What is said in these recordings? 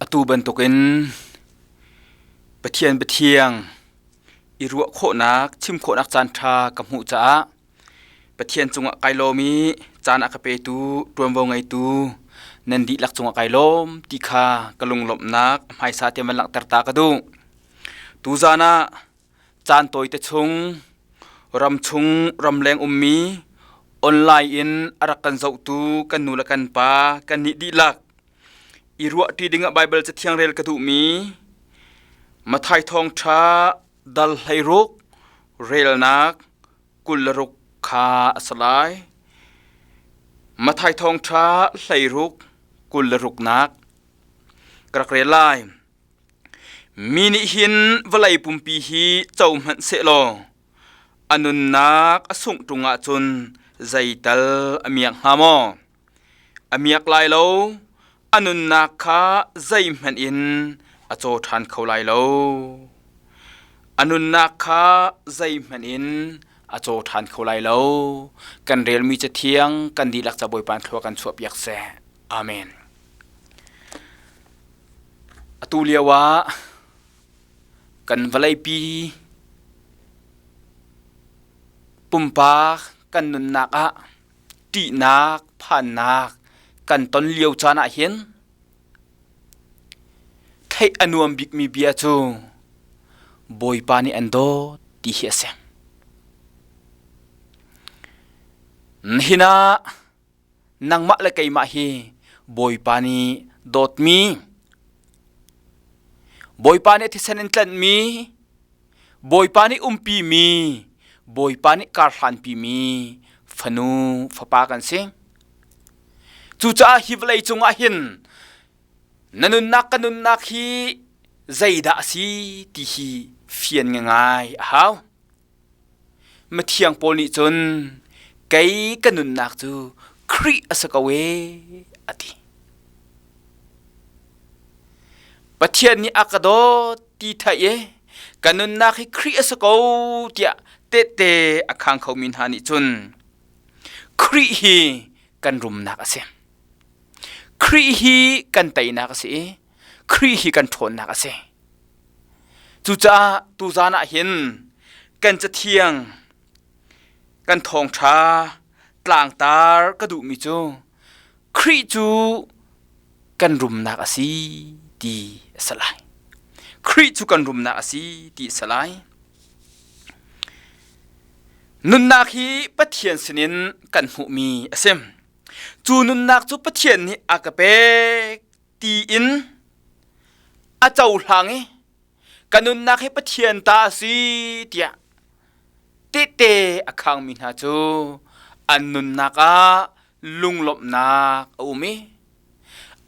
Atu bantukin Pathian biathiang i ruah khawhnak, chim khawhnak caanṭha ka hmuh caah Pathian cungah kai lawm i caan a ka petu, ṭuanvo ngeitu nan dihlak cungah kai lawm ti kha ka lunglawmhnak hmaisa te van langhter ta ka duh. Tuzaan ah caan tawite chung ramchung ramleng ummi online in a rak kan zohtu kan nu le kan pa kan nih dihlak i ruahṭi dingah Baibal Cathiang rel ka duhmi Matthai Thawngṭha dal 16 relnak 26 kha a si lai. Matthai Thawngṭha 16 26 nak ka rak rel lai. Mi nih hin vawlei pumpi hi co hmanh sehlaw a nunnak a sungh ṭung ahcun zeital a miak hnga maw? A miak lai lo, a nunnak kha zeihmanh in a caw ṭhan kho lai lo. A nunnak kha zeihmanh in a caw ṭhan kho lai lo. Kan relmi Cathiang kan dihlak ca Bawipa thlua kan chuahpiak seh. Amen. Atu lio ah kan vawleipi pumpak kan nunnak ah ṭihnak, phannak kan ton lio caan ah hin theih a nuam bikmi bia cu Bawipa nih an dawt ti hi a si. Nihin ah nangmah le keimah hi Bawipa nih dawtmi, Bawipa nih thisen in tlanhmi, Bawipa nih umpimi, Bawipa nih karhlanpimi fanu fapa kan si. Cucaah hi vawlei cungah hin na nunnak ka nunnak hi zeidah a si ti hi fian ngai a hau. Mithiang Paul nih cun kei ka nunnak cu Khrih a si ko ee a ti. Pathian nih a ka dawt ti theih i ka nunnak hi Khrih a si ko tiah tehte a khang khomi hna nih cun Khrih hi kan rumnak a si. Khrih hi kan teinak a si i Khrih hi kan ṭhawnnak a si. Cucaah tuzaan ah hin kan cathiang kan thawngṭha tlangtar ka duhmi cu Khrih cu kan rumnak a si ti a si lai. Khrih cu kan rumnak a si ti a si lai. Nunnak hi Pathian sinin kan hmuhmi a si. Cu nunnak cu Pathian nih a ka pek tiin a cohlang i ka nunnak hi Pathian ta a si tiah tehte a khangmi hna cu an nunnak ah lunglawmhnak a um i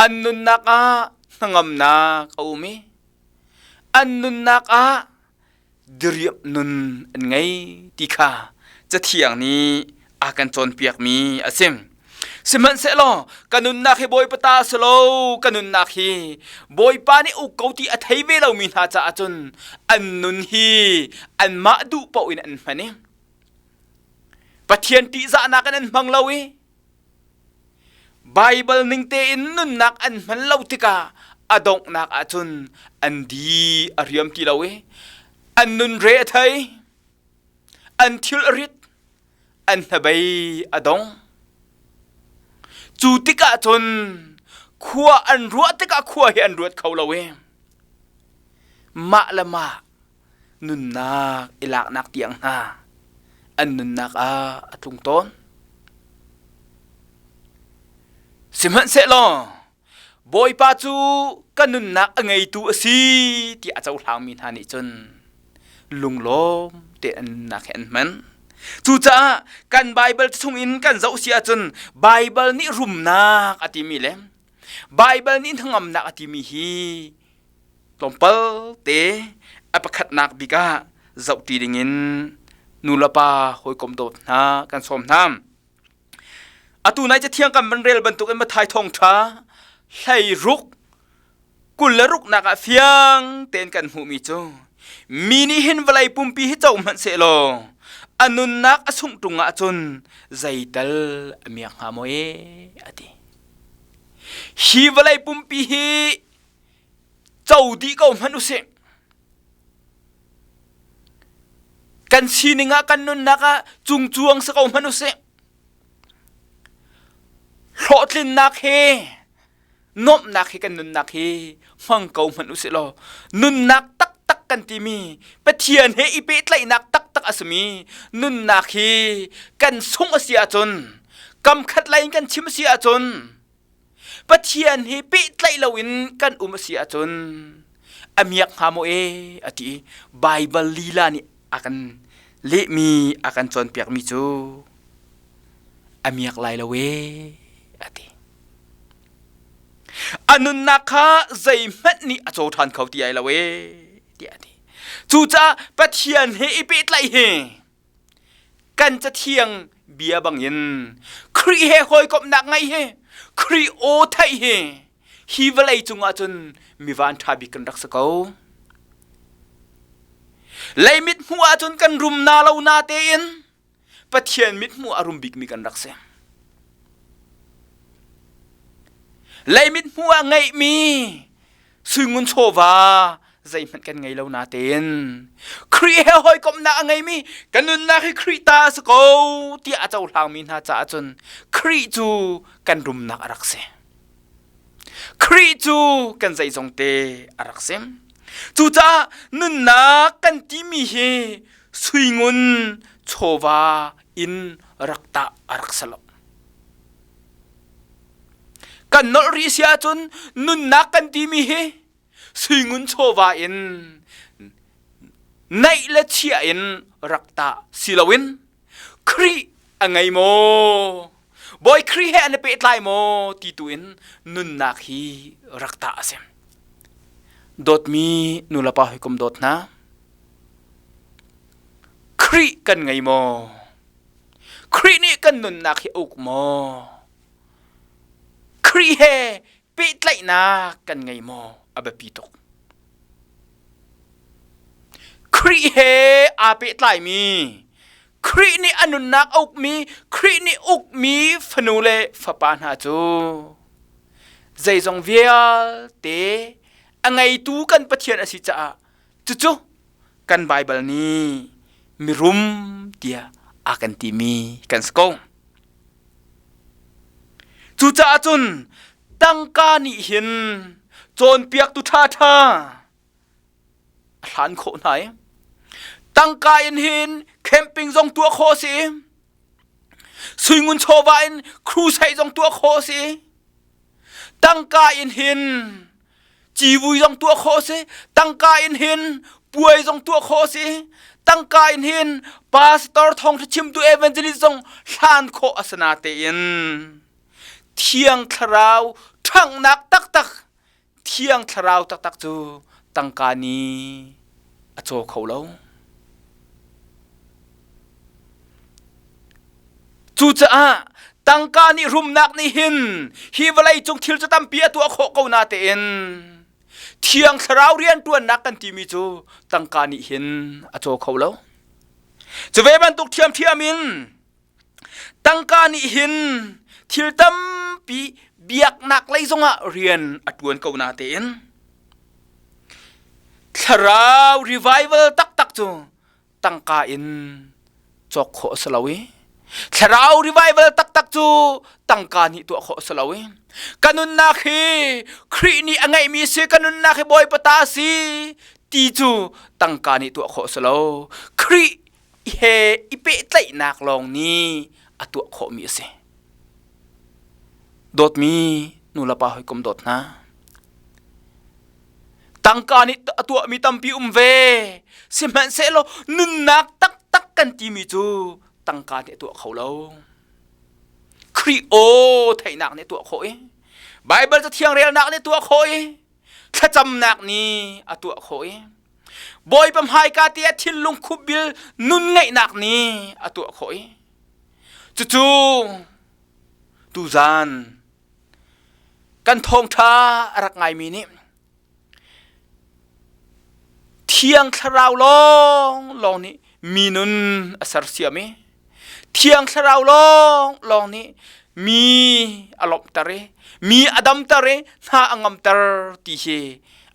an nunnak ah hnangamnak a um i an nunnak ah diriamh nun an ngei ti kha Cathiang nih a kan cawnpiakmi a si. Sihmanhsehlaw ka nunnak hi Bawipa ta a si lo, ka nunnak hi Bawipa nih uk ko ti a thei ve lomi hna caah cun an nun hi anmah duh paoh in an hman i Pathian ṭihzahnak in an hmang lo i Baibal ning tein nunnak an hman lo tikah a donghnak ahcun an di a riam ti lo i an nun re a thei, an thil a rit, an hnabei a dong. Cu tikah cun khua an ruah tikah khua hi an ruat kho lo i mah le mah nunnak i laknak tiang hna an nunnak ah a tlung tawn. Sihmanhsehlaw Bawipa cu ka nunnak a ngeitu a si tiah a cohlangmi hna nih cun lunglawm te an nunnak hi an hman. Cucaah kan Baibal chungin kan zoh si ahcun Baibal nih rumnak a timi le Baibal nih hnangamnak a timi hi tlawmpal te a pakhatnak bik ah zohṭi dingin nulepa hawikom dawt hna kan sawm hna. Atu nai Cathiang kan van rel bantukin Matthai thawngṭha 16 26 nak ah fiang tein kan hmuhmi cu mi nih hin vawlei pumpi hi co hmanh sehlaw a nunnak a sungh ṭung ahcun zeital a miak hnga maw ee a ti. Hi vawlei pumpi hi. Co dih ko hmanh usih. Kan sining ah kan nunnak ah cungcuang si ko hmanh usih. Hlawhtlinnak he nuamhnak hi kan nunnak hi hmang ko hmanh usih law nunnak taktak kan timi Pathian he i pehtlaihnak taktak a simi nunnak hi kan sungh a si ahcun kam khat lei in kan chim a si ahcun Pathian he pehtlaih loin kan um a si ahcun a miak hnga maw e a ti i Baibal lila nih a kan lehmi a kan cawnpiakmi cu a miak lai lo e a ti. A nunnak kha zeihmanh nih a caw ṭhan kho ti ai lo e tiah a ti. Cucaah Pathian he i pehtlaih hi kan cathiang bia bangin Khrih he hawikomhnak ngeih hi Khrih aw theih hi hi vawlei cungah cun mi van ṭha bik kan rak si ko. Leimit hmuh ahcun kan rum na lo na tein Pathian mithmuh a rum bikmi kan rak si. Lei mithmuh ah ngeihmi suingun chawva zeihmanh kan ngei lo natein Khrih he hawikomhnak a ngeimi kan nunnak hi Khrih ta a si ko tiah a cohlangmi hna caah cun Khrih cu kan rumnak a rak si. Khrih cu kan zeizong te a rak si. Cucaah nunnak kan timi hi suingun chawva in rak tah a rak si lo. Kan nolh rih si ahcun nunnak kan timi hi suingun chawva in naih le chia in rak tah si loin Khrih a ngei maw? Bawi Khrih he an i pehtlai maw ti tu in nunnak hi rak tah a si. Dawtmi nulepa hawikom dawt hna, Khrih kan ngei maw? Khrih nih kan nunnak hi a uk maw? Khrih he pehtlaihnak kan ngei maw? A biapi tuk. Khrih he aa pehtlaimi, Khrih nih a nunnak a ukmi, Khrih nih ukmi fanu le fapa hna cu zeizong vialte a ngeitu kan Pathian a si caah cucu kan Baibal nih mirum tiah a kan timi kan si ko. Cucaah cun tangka nih hin cawnpiaktu ṭhaṭha a hlan khawh hna i tangka in hin camping zong tuah khawh a si i suingun chawva in crusade zong tuah khawh a si i tangka in hin civui zong tuah khawh a si tangka in hin puai zong tuah khawh a si tangka in hin pastor thawngṭha chimtu evangelist zong hlan khawh a si natein thiang thlarau ṭhanghnak taktak thiang thlarau taktak cu tangka nih a caw kho lo Cucaah tangka nih rumnak nih hin hi vawlei cung thil cu tampi a tuah khawh ko natein Thiang Thlarau rianṭuannak kan timi cu tangka nih hin a caw kho lo. Cu ve bantuk ṭhiamṭhiam in tangka nih hin thil tampi biaknak lei zongah rian a ṭuan ko natein Thlarau revival taktak cu tangka in cawk khawh a si lo i thlarau revival taktak cu tangka nih tuah khawh a si lo i ka nunnak hi Khrih nih a ngeihmi si ka nunnak hi Bawipa ta a si ti cu tangka nih tuah khawh a si lo Khrih he i pehtlaihnak lawng nih a tuah khawhmi a si dawtmi nulepa hawikom dawt hna Tangka nih a tuahmi tampi um ve. Sihmanhsehlaw nunnak taktak kan timi cu tangka nih a tuah kho lo. Khrih aw theihnak nih a tuah khawh i Baibal cathiang relnak nih a tuah khawh i thlacamnak nih a tuah khawh i Bawipa hmaika te ah thinlung khupbil nun ngeihnak nih a tuah khawh i cucu tuzan Kan thawngṭha a rak ngaimi nih Thiang Thlarau lawnglawng nih mi nun a sersiam i Thiang Thlarau lawnglawng nih mi a lawmhter i mi a damter i hna a ngamter ti hi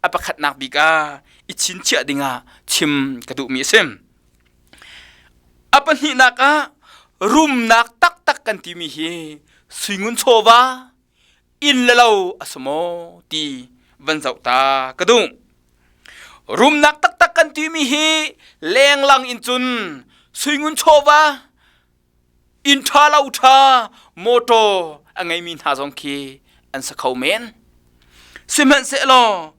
a pakhatnak bik ah i chinchiah dingah chim ka duhmi a si. A pahnihnak ah rumnak taktak kan timi hi suingun chawva inn le lo a si maw ti van zoh ta ka duh. Rumnak taktak kan timi hi lenglang in cun suingun chawva inn ṭha lo ṭha motor a ngeimi hna zong khi an sa kho men. Sihmanhsehlaw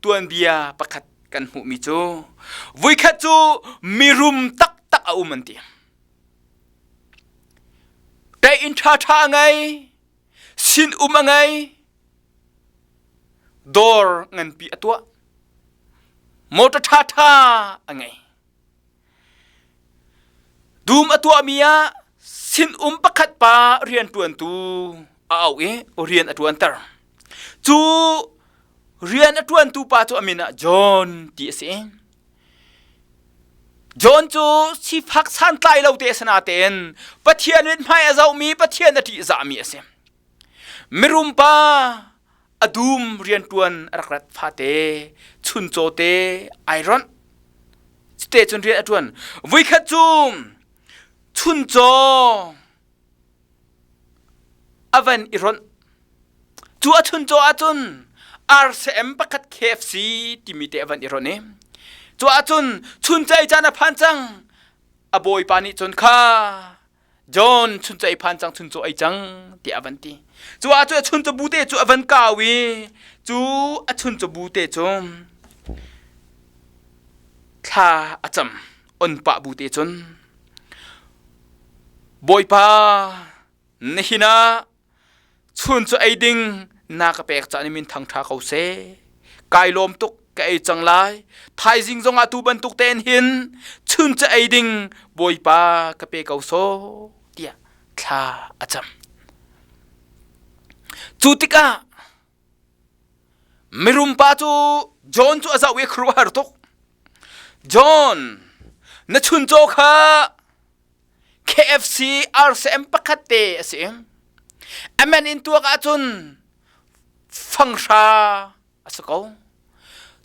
tuanbia pakhat kan hmuhmi cu voikhat cu mirum taktak a um an ti. Inn ṭhaṭha a ngei, sin um a ngei, dawr nganpi a tuah, motor ṭhaṭha a ngei. Dum a tuahmi ah sinum pakhat pa rianṭuantu a auh i rian a ṭuanter. Cu rian a ṭuantu pa cu a min ah John ti a si. John cu sifak santlai lo te a si natein Pathian mithmai a zohmi Pathian a ṭihzahmi a si. Mirum pa a dum rianṭuan a rak rat fate chuncaw te ai ronh cute cun rian a ṭuan voikhat cu chuncaw a van i ronh cu a chuncaw ahcun RCM pakhat KFC timi te a van i ronh i cu ahcun chuncai caan a phan cang a bawipa nih cun kha John chuncaw ei phan cang chuncaw ei cang tiah a van ti. Cu ah cu a chuncaw bu te cu a van kau i cu a chuncaw bu te cu thla a cam on pah bu te cun Bawipa nihin ah Chun cu ei ding na ka pek caan i min thang ṭha ko seh. Kai lawm tuk ka ei cang lai. Thaizing zongah tu bantuk tein hin chun cu ei ding Bawipa ka pe ko sawh tiah thla a cam. Cu tikah mirum pa cu John cu a zoh i khuaruahhar tuk. John, na chuncaw kha KFC RCM pakhat te a si. A man in tuak ahcun fanghra a si ko.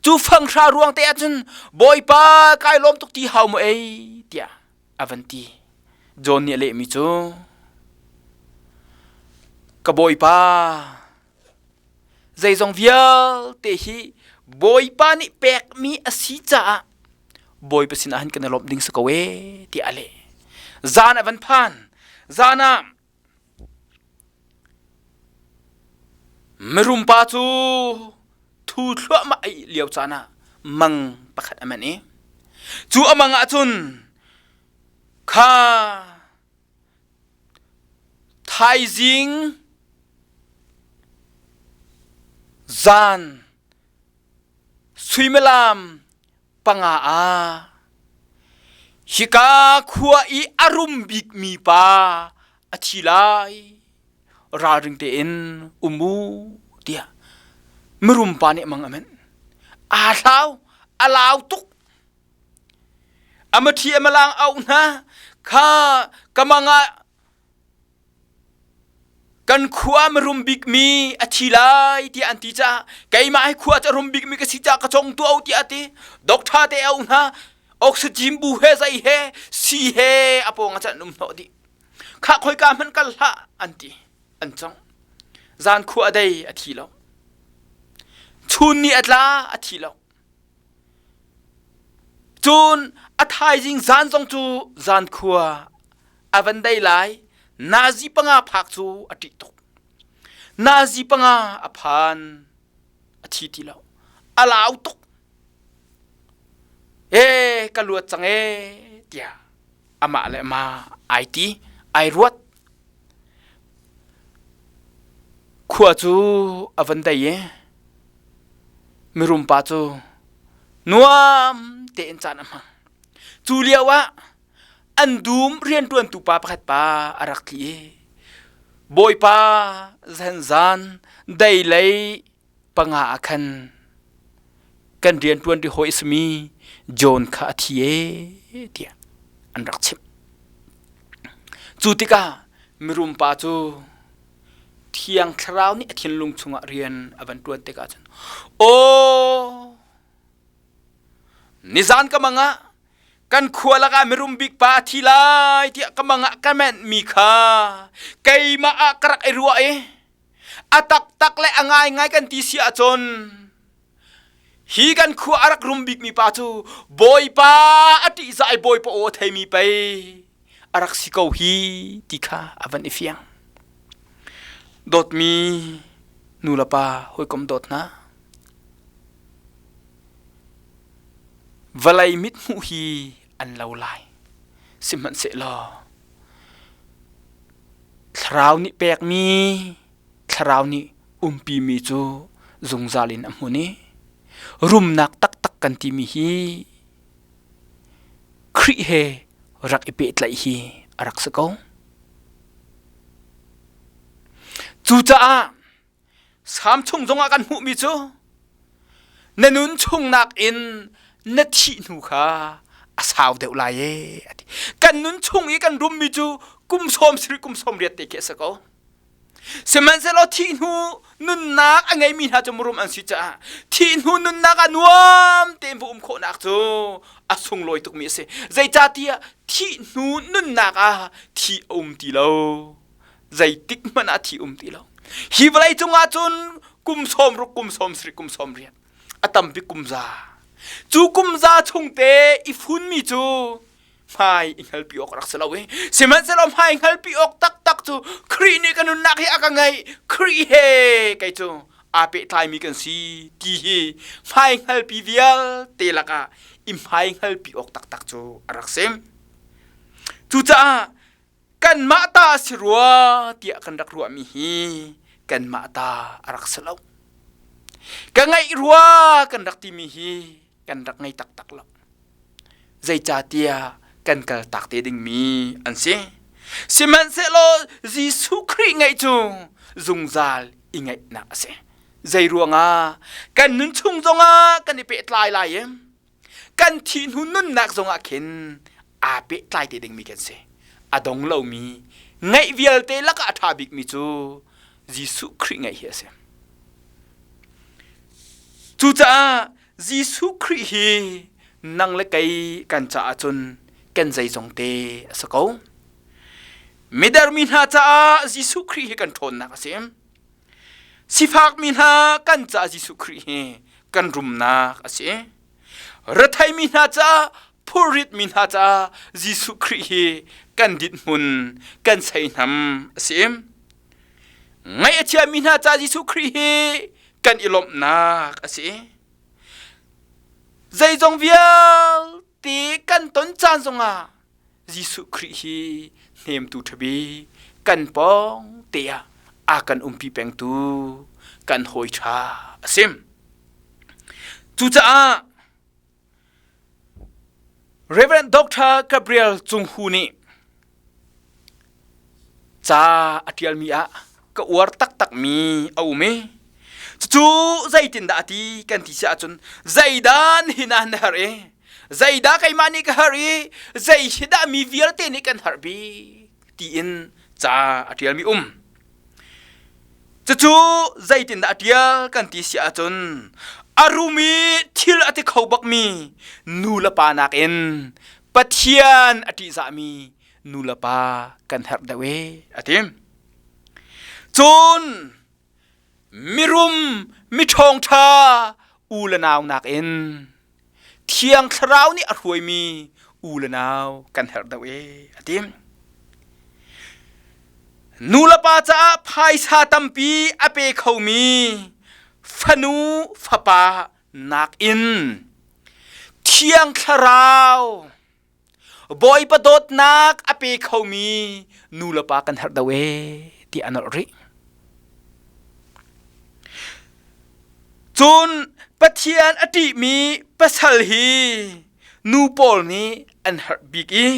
Cu fanghra ruang te ahcun Bawipa kai lawm tuk ti hau mu ei tiah a van ti. John nih a lehmi cu ka Bawipa zeizong vialte hi Bawipa nih pekmi a si caah Bawipa sinah hin kan i lawmh ding si ko ee tiah a leh. Zan a van phan. Zan ah mirum pa cu thu thluahmah a ih lio caan ah mang pakhat a manh i cu a mang ah cun kha thaizing zan Suimilam panga ah hika khua i a rum bikmi pa a thi lai ralring tein um u tiah mirum pa nih mang a manh. Aa hlau, a lau tuk. A mathi a malang auh hna kha ka mang ah Kan khua mirum bikmi a thi lai tiah an ti caah keimah hi khua cu a rum bikmi ka si caah ka cong tuah u tiah a ti. Doctor te au hna oxygen bu he zei he si he a pawng ah cun an um hnawh dih. Khah khoika hmanh kal hlah an ti. An cong. Zan khua a dei a thi lo. Chun ni a tla a thi lo. Cun a thaizing zan zong cu zan khua a van dei lai nazi panga phak cu a ṭih tuk nazi panga a phan a thi ti lo a lau tuk e ka luat cang e tiah amah le amah ai ti ai ruat khua cu a van dei i mirum pa cu nuam tein caan a hmang cu lio ah an dum rianṭuantu pa pakhat pa a rak tli i Bawipa zanzan dei lei panga ah khan kan rianṭuan ṭi hawi a simi John kha a thi ee tiah an rak chimh. Cu tikah mirum pa cu. Thiang Thlarau nih a thinlung chungah rian a van ṭuan tikah cun aw nizan ka mang ah kan khua lakah mirum bik pa a thi lai tiah ka mang ah ka menhmi kha keimah ah ka rak i ruah i a taktak le a ngaingai kan ti si ahcun hi kan khua a rak rum bikmi pa cu Bawipa a ṭihzah i Bawipa aw a theimi pei a rak si ko hi ti kha a van i fiang. Dawtmi nu le pa hawikom dawt hna vawlei mithmuh hi an lo lai. Sihmanhsehlaw thlarau nih pekmi thlarau nih umpimi cu zungzal in a hmun i rumnak taktak kan timi hi Khrih he rak i pehtlaih hi a rak si ko. Cucaah Salm chung zongah kan hmuhmi cu na nun chungnak in na thih hnu kha a sau deuh lai ee a ti. Kan nun chung i kan rummi cu kum 70 kum 80 te khi a si ko. Sihmanhsehlaw thih hnu nunnak a ngeimi hna cu murum an si caah thih hnu nunnak ah nuam tein va um khawhnak cu a sunglawi tukmi a si. Zeicahtiah thih hnu nunnak ah thi a um ti lo. Zeitik hmanh ah thi um ti lo. Hi vawlei cungah cun kum 60, kum 70, kum 80 a tambik kum za. Cu kum za chung te i funmi cu hmai i hngalpi awk rak si lo i sihmanhsehlaw hmai hngalpi awk taktak cu Khrih nih ka nunnak hi a ka ngeih Khrih he kei cu aa pehtlaimi kan si ti hi hmai hngalpi vialte lakah i hmai hngalpi awk taktak cu a rak si. Cucaah kanmah ta a si rua tiah kan rak ruahmi hi kanmah ta a rak si lo. Ka ngeih rua kan rak timi hi kan rak ngei taktak lo. Zeicahtiah kan kaltak te dingmi an si. Sihmanhsehlaw Jesuh Khrih ngeih cu zungzal i ngeihnak a si. Zei ruangah kan nun chung zongah kan i pehtlai lai i kan thih hnu nunnak zongah khin aa pehtlai te dingmi kan si. A dong lomi ngeih vialte lakah a ṭha bikmi cu Jesuh Khrih ngeih hi a si. Cucaah Jesuh Khrih hi nang le kei kan caah cun kan zeizong te a si ko. Midermi hna caah Jesuh Khrih hi kan ṭhawnnak a si. Sifakmi hna kan caah Jesuh Khrih hi kan rumnak a si. Retheimi hna caah phurritmi hna caah Jesuh Khrih hi kan dithmun, kan seihnam a si. Ngaih a chiami hna caah Jesuh Khrih hi kan i lawmhnak a si. Zeizong vialte kan ton caan zongah Jesuh Khrih hi hnemtu ṭhabi kan pawng te ah a kan umpi pengtu kan hawi ṭha a si. Cucaah Reverend Dr. Gabriel Cung Hu nih ca a ṭialmi ah ka uar taktakmi a um i cucu zeitindah a ti kan ti si ahcun zeidah nihin ah na herh i zeidah keimah nih ka herh i zei hi dah mi vialte nih kan herh bik tiin ca a ṭialmi um. Cucu zeitindah a ṭial kan ti si ahcun a rum i thil a ti kho bakmi nu le pa nakin Pathian a ṭihzahmi nu le pa kan herh deuh e a ti. Cun mirum miṭhawngṭha u le nau nakin Thiang Thlarau nih a hruaimi u le nau kan herh deuh e a ti. Nu le pa caah phaisa tampi a pe khomi fanu fapa nakin Thiang Thlarau Bawipa dawtnak a pe khomi nu le pa kan herh deuh e ti a nolh rih. Cun Pathian a ṭihmi pasal hi nu pawl nih an herh bik i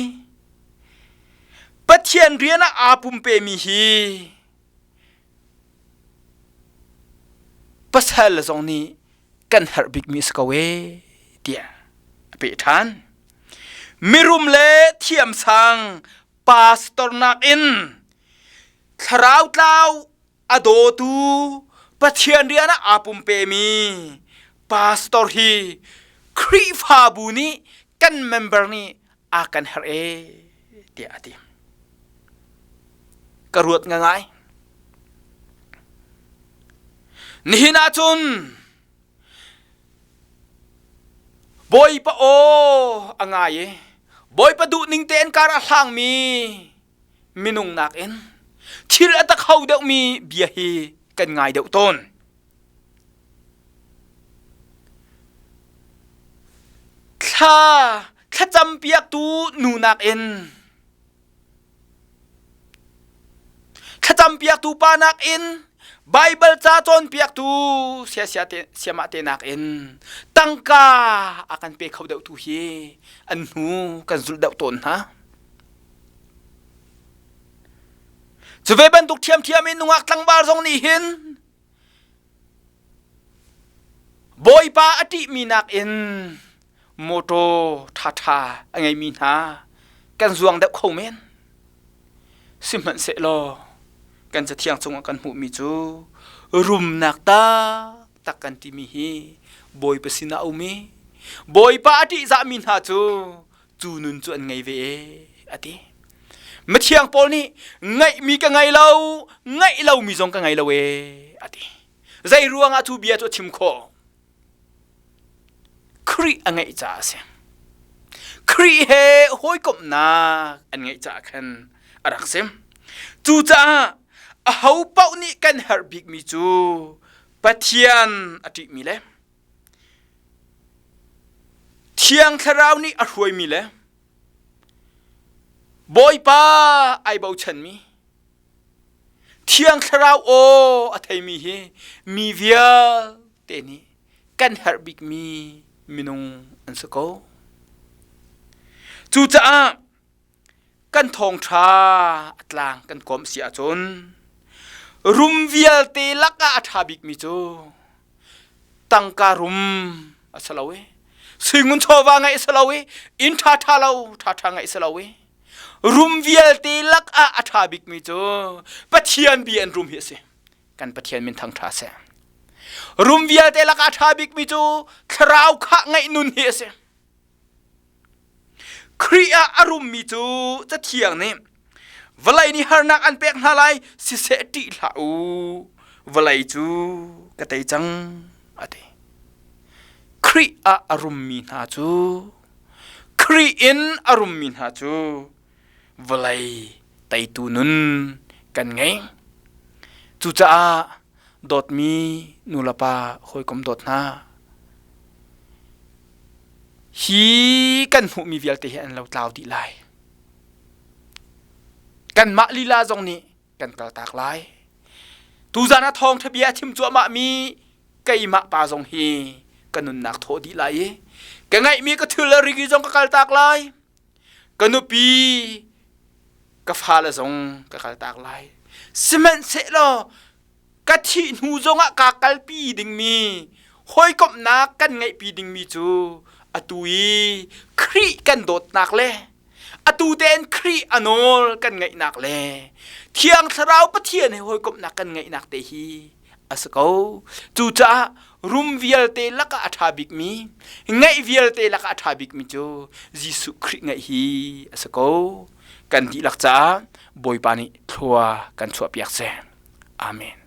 Pathian rian ah aa pumpemi hi pasal zong nih kan herh bikmi a si ko ee tiah a peh ṭhan. Mirum le thiamsang pastor nakin thlarau tlau A dawtu Pathian rian ah aa pumpemi pastor hi Khrihfabu nih kan member nih a kan herh e tiah a ti. Ka ruat ngai. Nihin ahcun Bawipa aw a ngai i Bawipa duhning tein kar a hlangmi minung nakin thil a tak ho deuhmi bia hi kan ngai deuh tawn. Thla thlacam piaktu nu nakin thlacam piaktu pa nakin Baibal ca cawnpiaktu siasia te siamah te nakin tangka a kan pe kho deuh tu hi an hnu kan zulh deuh tawn hna. Cu ve bantuk ṭhiamṭhiam in nungak tlangval zong nih hin Bawipa a ṭihmi nakin mawṭaw ṭhaṭha a ngeimi hna kan zuang deuh kho men. Sihmanhsehlaw kan Cathiang chungah kan hmuhmi cu rumnak taktak kan timi hi Bawipa sinah a um i Bawipa a ṭihzahmi hna cu cu nun cu an ngei ve e a ti. Mithiang Paul nih ngaihmi ka ngei lo, ngaih lomi zong ka ngei lo e a ti. Zei ruangah cu bia cu a chim khawh? Khrih a ngeih caah a si. Khrih he hawikomhnak an ngeih caah khan a rak si. Cucaah aho paoh nih kan herh bikmi cu Pathian a ṭihmi le Thiang Thlarau nih a hruaimi le Bawipa ai bochanmi Thiang Thlarau aw a theimi hi mi vialte nih kan herh bikmi minung an si ko. Cucaah kan thawngṭha a tlang kan kawm si ahcun rum vialte lakah a ṭha bikmi cu tangka rum a si lo i suingun chawva ngeih a si lo i inn ṭhaṭha lo ṭhaṭha ngeih a si lo i rum vialte lakah a ṭha bikmi cu Pathian bia in rum hi a si. Kan Pathian min thangṭha seh. Rum vialte lakah a ṭha bikmi cu thlarau khah ngeih nun hi a si. Khrih ah a rummi cu Cathiang nih vawlei nih harnak an pek hna lai siseh ṭih hlah u vawlei cu ka tei cang a ti. Khrih ah a rummi hna cu Khrih in a rummi hna cu vawlei teitu nun kan ngei. Cucaah dawtmi nulepa hawikom dawt hna hi kan hmuhmi vialte hi an lo tlau dih lai. Kanmah lila zong nih kan kaltak lai. Tuzan ah thawngṭha bia a chim cuahmahmi keimah pa zong hi ka nunnak thawh dih lai i ka ngeihmi ka thil le rigi zong ka kaltak lai. Ka nupi ka fale zong ka kaltak lai. Sihmanhsehlaw ka thih hnu zongah kaa kalpi dingmi hawikomhnak kan ngeihpi dingmi cu atu i Khrih kan dawtnak le atu tein Khrih a nawl kan ngeihnak le Thiang Thlarau Pathian he hawikomhnak kan ngeihnak te hi a si ko. Cucaah rum vialte lakah a ṭha bikmi, ngeih vialte lakah a ṭha bikmi cu Jesuh Khrih ngeih hi a si ko. Kan dihlak caah Bawipa nih thlua kan chuahpiak seh. Amen.